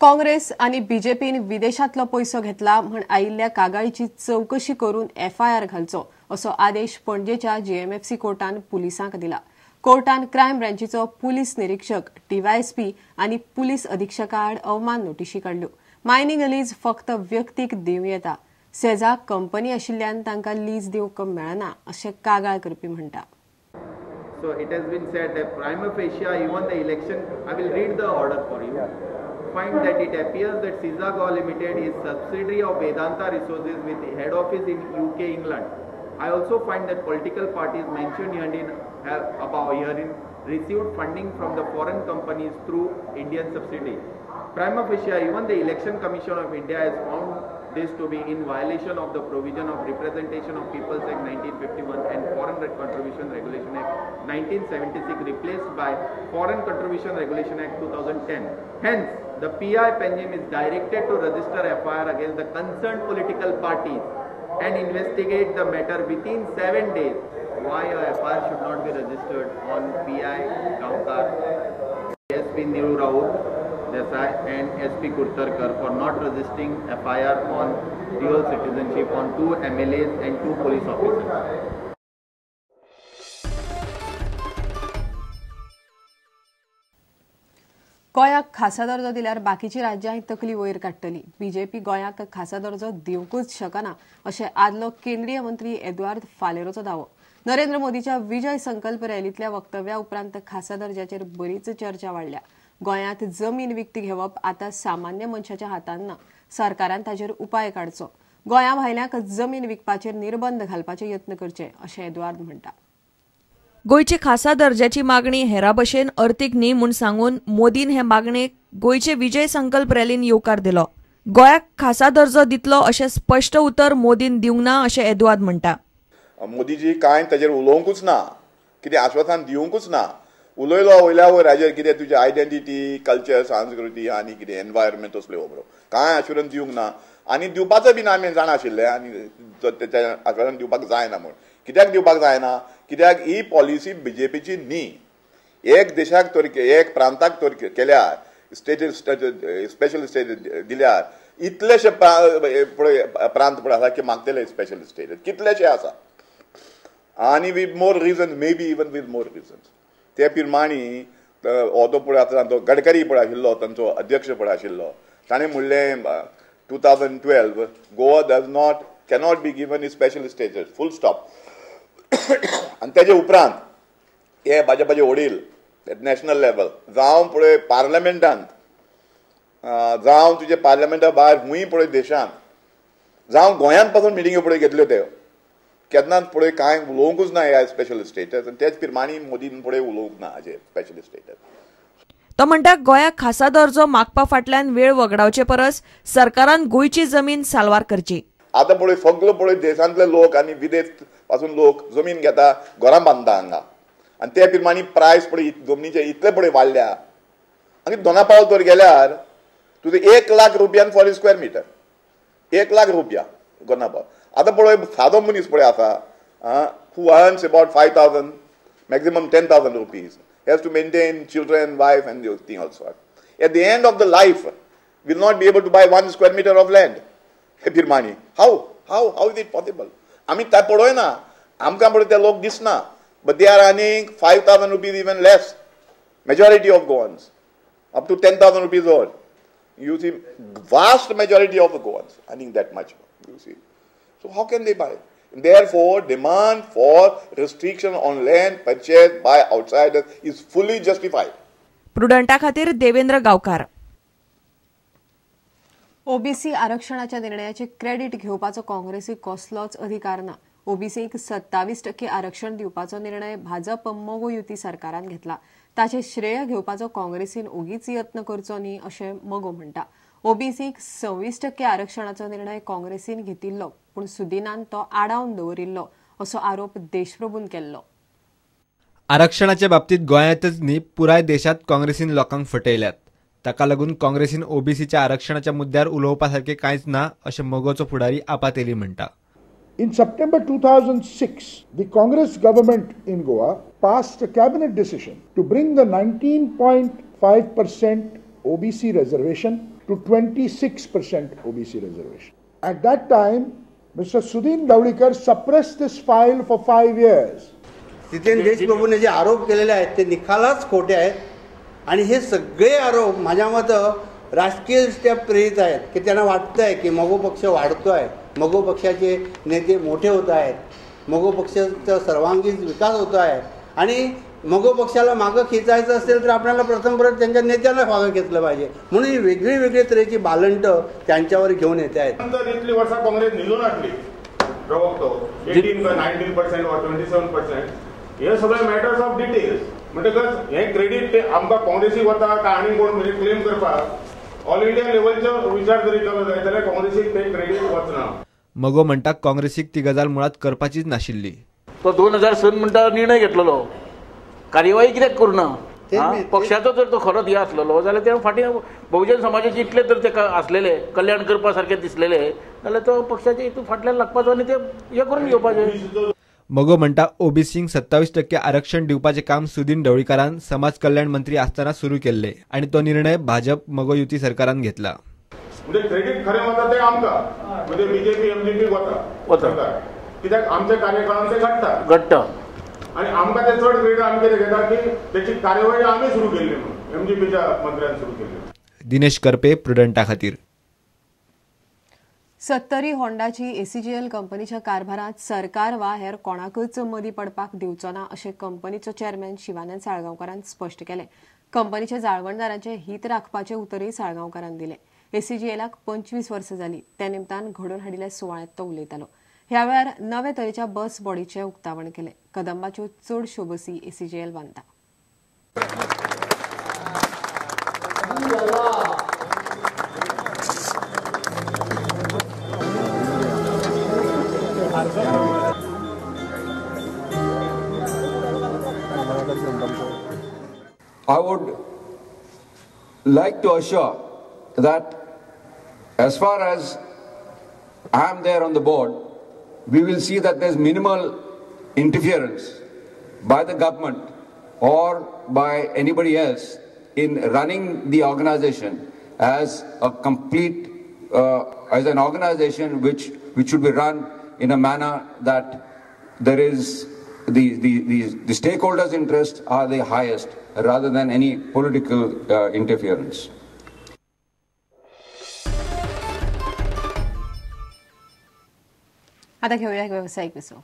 काँग्रेस आनी बीजेपीन विदेशांतलो पयसो घेतला म्हण आयिल्ल्या कागाळीची चवकशी करून एफआयआर घालचो असो आदेश पणजेच्या जीएमएफसी कोर्टान पुलिसांक दिला. कोर्टान क्रायम ब्रांचीचो पुलीस निरीक्षक, डीवायएसपी आनी पुलीस अधीक्षका आड अवमान नोटिशी काडल्यो. मायनिंग लीज फक्त व्यक्तीक दिवं येता, सेजा कंपनी आशिल्ल्यान तांकां लीज दिवंक मेळना अशें कागाळ करपी म्हणटा. So it has been said that prima facie even the election, I will read the order for you. Find that it appears that Seza Goa Limited is subsidiary of Vedanta Resources with head office in UK, England. I also find that political parties mentioned herein have above herein received funding from the foreign companies through Indian subsidy. Prima facie, even the Election Commission of India has found this to be in violation of the provision of Representation of Peoples Act 1951 and Foreign Contribution Regulation Act 1976, replaced by Foreign Contribution Regulation Act 2010. Hence, the PI Panjim is directed to register FIR against the concerned political parties and investigate the matter within 7 days. Why a FIR should not be registered on PI Gaonkar, SP Niru Raut Desai and SP Kurtarkar for not registering FIR on dual citizenship on 2 MLAs and 2 police officers. गोंयाक खासा दर्जो दिल्यार बाकीची राज्यां तकली वयर काडटली. BJP गोंयाक खासा दर्जो दिवंकूच शकना अशें आदलो केंद्रीय मंत्री एदुआर्द फालेरोचो दावो. नरेंद्र मोदीच्या विजय संकल्प रॅलींतल्या वक्तव्या उपरांत खासा दर्जाचेर बरीच चर्चा वाडल्या. गोंयांत जमीन विकती घेवप आतां सामान्य मनशाच्या हातांत ना, सरकारान ताचेर उपाय काडचो. गोंया भायल्यांक जमीन विकपाचेर निर्बंध घालपाचे यत्न करचे अशें एदुआर्द म्हणटा. गोंयची खासा दर्जाची मागणी हेरा भशेन अर्थीक न्ही म्हूण सांगून मोदीन हे मागणेक गोंयचे विजय संकल्प रॅलीन येवकार दिलो. गोंयाक खासा दर्जो दितलो अशें स्पश्ट उतर मोदीन दिवंक ना अशें एदुआर्द म्हणटा. मोदीजी कांय ताजेर उलोवंकूच ना, कितें आश्वासन दिवंकूच ना. उलयलो वयल्या वयर हाजेर कितें तुजी आयडेंटिटी, कल्चर, संस्कृती आनी कितें एनवायरमेंट तसल्यो खबरो कांय आश्वासन दिवंक ना आनी दिवपाचो बी ना. आमी जाणा आशिल्ले आनी तें आश्वासन दिवपाक जायना म्हूण. कित्याक दिवपाक जायना? कित्याक ही पॉलिसी बीजेपीची न्ही. एक देशाक तर एक प्रांताक तर केल्यार स्टेट स्पेशल स्टेट दिल्यार इतलेशे पळय प्रांत पळय आसा की मागतले स्पेशल स्टेट कितलेशे आसा आनी with more reasons, maybe even with more reasons. ते प्रमाणे हो तो पळय आतां तो गडकरी पळय आशिल्लो, तांचो अध्यक्ष पळय आशिल्लो, ताणें म्हणलें 2012 Goa does not cannot be given special status, full stop. आनी तेजे उपरांत हे भाजपाचे वडील एट नॅशनल लेवल जावं पळय पार्लमेंटांत, जावं तुजे पार्लमेंटा भायर हुंय पळय देशांत, जावं गोंयांत पासून मिटिंग्यो पळय घेतल्यो त्यो केन्नाच पळय कांय उलोवंकूच ना ह्या स्पेशल स्टेटस. आनी तेच प्रमाणे मोदीन पळय उलोवंक ना हाजेर स्पेशल स्टेटस. तो म्हणटा गोंयाक खासा दर्जो मागपा फाटल्यान वेळ वगडावचे परस सरकारान गोंयची जमीन साल्वार करची. आतां पळय सगलो पळय देशांतले लोक आनी विदेश पासून लोक जमीन घेता, घरां बांदता हांगा आनी ते प्रमाणे प्रायस पळय जमनीचे इतले पळय वाडल्या. आनी दोना पावल तर गेल्यार तुजें 1 लाख रुपयान फॉर स्क्वेअर मिटर, 1 लाख रुपया दोना पावल. आतां पळय सादो मनीस पळय आसा who earns about 5,000 maximum 10,000 rupees, has to maintain children, wife and those thing also. At the end of the life will not be able to buy 1 square metre of land. हे प्रमाणे how how how is it possible? आमी ते पळयना, आमकां पळय ते लोक दिसना, but they are earning 5,000 rupees even less, majority of Goans up to 10,000 rupees or you see vast majority of the Goans earning that much, you see. So how can they buy? Therefore, demand for restriction on land purchased by outsiders is fully justified. प्रुडंटा खातीर देवेंद्र गांवकार. OBC आरक्षणाच्या निर्णयाचे credit घेवपाचो काँग्रेसीक कसलोच अधिकार ना. ओबीसीक 27% आरक्षण दिवपाचो निर्णय भाजप मगो युती सरकारान घेतला, ताचे श्रेय घेवपाचो काँग्रेसीन ओगीच यत्न करचो न्ही अशें मगो म्हणटा. ओबीसीक 26% आरक्षणाचो निर्णय काँग्रेसीन घेतिल्लो, पूण सुदिनान तो आडावन दवरिल्लो असो आरोप देशप्रभून केल्लो. आरक्षणाच्या बाबतीत गोंयांतच न्ही पुराय देशांत काँग्रेसीन लोकांक फटयल्यात. ताका लागून काँग्रेसीन ओबीसीच्या आरक्षणाच्या मुद्द्यार उलोवपा सारकें कांयच ना अशें मगोचो फुडारी आपा तेली म्हणटा. In September 2006, the Congress government in Goa passed a cabinet decision to bring the 19.5% OBC reservation to 26% OBC reservation. At that time, Mr. Sudin Dhavalikar suppressed this file for 5 years. Jiten देशप्रभूने जे आरोप केलेले आहेत ते निखालच खोटे आहेत आणि हे सगळे आरोप माझ्या मते राजकीयदृष्ट्या प्रेरित आहेत की त्यांना वाटतं आहे की मगो पक्ष वाढतो आहे, मगो पक्षाचे नेते मोठे होत आहेत, मगो पक्षाचा सर्वांगीण विकास होतो आहे आणि मगो पक्षाला मागं खेचायचं असेल तर आपल्याला प्रथम परत त्यांच्या नेत्यांना मागं खेचलं पाहिजे, म्हणून ही वेगळी वेगळी तऱ्हेची बालंट त्यांच्यावर घेऊन येत आहेत. नंतर इतली वर्षां काँग्रेस न्हिदून हाडली प्रवक्तो 18 19% वा 27%, हे सगळे मॅटर्स ऑफ डिटेल्स. म्हणटकच हे क्रेडीट ते आमकां काँग्रेसीक वता काय आनी कोण म्हणजे क्लेम करपाक ऑल इंडिया लेवलचो विचार जरी केलो जायत जाल्यार काँग्रेसीक ते क्रेडीट वचना. मगो म्हणटा काँग्रेसीक ती गजाल मुळात करपाचीच नाशिल्ली. तो 2006 म्हणटा निर्णय घेतलेलो, कार्यवाही कित्याक करूना? पक्षाचो जर तो खरोच हे आसलेलो जाल्यार ते फाटीं बहुजन समाजाचे इतले तर ते आसलेले कल्याण करपा सारखे दिसलेले जाल्यार तो पक्षाचे हितून फाटल्यान लागपाचो आनी ते हे करून घेवपाचे. मगो म्हणटा ओबीसींक 27% आरक्षण दिवपाचें काम सुदीन ढवळीकारान समाज कल्याण मंत्री आसतना सुरू केल्ले आनी तो निर्णय भाजप मगो युती सरकारान घेतला. म्हणजे क्रेडीट खरें वता तें आमकां, म्हणजे बीजेपी एमजीपी वता कित्याक आमच्या कार्यकाळान ते घडटा घडटा आनी आमकां ते चड क्रेडीट आमी कितें घेता की तेची कार्यवाही आमी सुरू केल्ली म्हणून एमजीपीच्या मंत्र्यान सुरू केल्ली. दिनेश करपे, प्रुडंटा खातीर. सत्तरी होंडाची एसीजीएल कंपनीच्या कारभारात सरकार वा हेर कोणाकच मदीं पडपाक दिवचो ना अशें कंपनीचो चेअरमॅन शिवानंद साळगांवकारान स्पश्ट केलें. कंपनीच्या जाळवणदारांचे हित राखपाचें उतरय साळगांवकारान दिलें. एसीजीएलाक 25 वर्सां जालीं, त्या निमतान घडोवन हाडिल्ल्या सुवाळ्यांत तो उलयतालो. ह्या वेळार नवे तरेच्या बस बॉडीचें उक्तावण केलें. कदंबाच्यो चडश्यो बसी एसीजीएल बांदता. I would like to assure that as far as I am there on the board, we will see that there is minimal interference by the government or by anybody else in running the organization as a complete, as an organization which should be run in a manner that there is the stakeholders' interests are the highest rather than any political interference. आता घेऊया व्यावसायिक विसव.